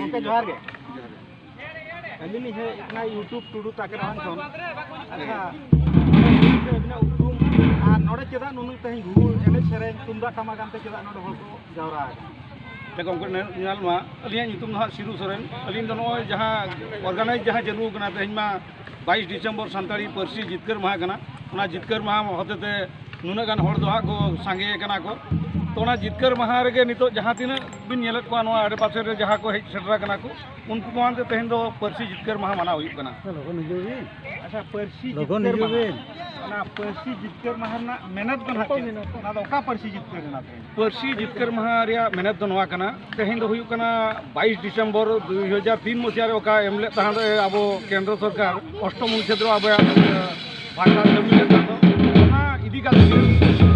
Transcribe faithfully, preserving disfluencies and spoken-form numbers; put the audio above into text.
ᱜᱚᱢᱠᱮ, ᱡᱚᱦᱟᱨ ᱜᱮ᱾ ᱟᱹᱞᱤᱧ ᱞᱤᱧ ᱦᱮᱡ ᱠᱟᱱᱟ YouTube ᱴᱩᱰᱩ ᱛᱟᱠᱨᱟᱣᱟᱱ ᱠᱷᱚᱱ᱾ ᱟᱪᱪᱷᱟ, ᱟᱹᱵᱤᱱᱟᱜ ᱩᱯᱨᱩᱢ ᱟᱨ ᱱᱚᱰᱮ ᱪᱮᱫᱟᱜ ᱱᱩᱱᱟᱹᱜ ᱛᱮᱦᱮᱧ ᱜᱷᱩᱜᱩ ᱮᱱᱮᱡ ᱥᱮᱨᱮᱧ ᱛᱩᱢᱫᱟᱜ ᱴᱟᱢᱟᱠ ᱟᱱᱛᱮ ᱪᱮᱫᱟᱜ ᱱᱚᱰᱮ ᱦᱚᱲ ᱠᱚ ᱡᱟᱣᱨᱟ ᱟᱠᱟᱱᱟ? ᱛᱮ ᱜᱚᱢᱠᱮ, ᱧᱮᱞ ᱢᱟ, ᱟᱹᱞᱤᱧᱟᱜ ᱧᱩᱛᱩᱢ ᱫᱚ ᱦᱟᱸᱜ ᱥᱤᱨᱩ ᱥᱚᱨᱮᱱ᱾ ᱟᱹᱞᱤᱧ ᱫᱚ ᱱᱚᱜᱼᱚᱭ ᱡᱟᱦᱟᱸ organize ᱡᱟᱦᱟᱸ ᱪᱟᱹᱞᱩ ᱟᱠᱟᱱᱟ ᱛᱮᱦᱮᱧ ᱢᱟ, ᱵᱟᱭᱤᱥ ᱰᱤᱥᱮᱢᱵᱚᱨ ᱥᱟᱱᱛᱟᱲᱤ ᱯᱟᱹᱨᱥᱤ ᱡᱤᱛᱠᱟᱹᱨ ᱢᱟᱦᱟ ᱠᱟᱱᱟ᱾ ᱚᱱᱟ ᱡᱤᱛᱠᱟᱹᱨ ᱢᱟᱦᱟ ᱦᱚᱛᱮᱛᱮ ᱱᱩᱱᱟᱹᱜ ᱜᱟᱱ ᱦᱚᱲ ᱫᱚ ᱦᱟᱸᱜ ᱠᱚ ᱥᱟᱸᱜᱮ ᱟᱠᱟᱱᱟ ᱠᱚ᱾ ᱛᱚ, ᱚᱱᱟ ᱡᱤᱛᱠᱟᱹᱨ ᱢᱟᱦᱟ ᱨᱮᱜᱮ ᱱᱤᱛᱚᱜ ᱡᱟᱦᱟᱸ ᱛᱤᱱᱟᱹᱜ ᱵᱤᱱ ᱧᱮᱞᱮᱫ ᱠᱚᱣᱟ ᱱᱚᱣᱟ ᱟᱰᱮᱯᱟᱥᱮ ᱨᱮ ᱡᱟᱦᱟᱸ ᱠᱚ ᱦᱮᱡ ᱥᱮᱴᱮᱨ ᱟᱠᱟᱱᱟ ᱠᱚ, ᱩᱱᱠᱩ ᱠᱚ ᱟᱱᱛᱮ ᱛᱮᱦᱮᱧ ᱫᱚ ᱯᱟᱹᱨᱥᱤ ᱡᱤᱛᱠᱟᱹᱨ ᱢᱟᱦᱟ ᱢᱟᱱᱟᱣ ᱦᱩᱭᱩᱜ ᱠᱟᱱᱟ᱾ ᱞᱚᱜᱚᱱ ᱦᱤᱡᱩᱜ ᱵᱤᱱ᱾ ᱟᱪᱪᱷᱟ, ᱯᱟᱹᱨᱥᱤ ᱞᱚᱜᱚᱱ ᱡᱤᱛᱠᱟᱹᱨ ᱦᱤᱡᱩᱜ ᱢᱟᱦᱟ, ᱵᱤᱱ᱾ ᱚᱱᱟ ᱯᱟᱹᱨᱥᱤ ᱡᱤᱛᱠᱟᱹᱨ ᱢᱟᱦᱟ ᱨᱮᱱᱟᱜ ᱢᱮᱱᱮᱛ ᱫᱚ ᱱᱟᱦᱟᱜ ᱚᱠᱚᱭ ᱪᱮᱫ? ᱢᱮᱱᱮᱛ? ᱚᱱᱟ ᱫᱚ ᱚᱠᱟ ᱯᱟᱹᱨᱥᱤ ᱡᱤᱛᱠᱟᱹᱨ ᱨᱮᱱᱟᱜ ᱛᱮᱦᱮᱧ? ᱯᱟᱹᱨᱥᱤ ᱡᱤᱛᱠᱟᱹᱨ ᱢᱟᱦᱟ ᱨᱮᱭᱟᱜ ᱢᱮᱱᱮᱛ ᱫᱚ ᱱᱚᱣᱟ ᱠᱟᱱᱟ, ᱛᱮᱦᱮᱧ ᱫᱚ ᱦᱩᱭᱩᱜ ᱠᱟᱱᱟ ᱵᱟᱭᱤᱥ ᱰᱤᱥᱮᱢᱵᱚᱨ ᱫᱩ ᱦᱟᱡᱟᱨ ᱛᱤᱱ ᱢᱟᱹᱦᱤᱛ ᱨᱮ ᱚᱠᱟ ᱮᱢ ᱞᱮᱫ ᱛᱟᱦᱮᱸᱫ ᱟᱵᱚ ᱠᱮᱱᱫᱨᱚ ᱥᱚᱨᱠᱟᱨ ᱚᱥᱴᱚᱢ ᱚᱱᱩᱪᱷᱮᱫ ᱨᱮ ᱟᱵᱚᱣᱟᱜ, ᱮ, ᱵᱷᱟᱥᱟ ᱠᱟᱹᱢᱤ ᱞᱮᱠᱟ ᱫᱚ, ᱚᱱᱟ ᱤᱫᱤ ᱠᱟᱛᱮ ᱜᱮ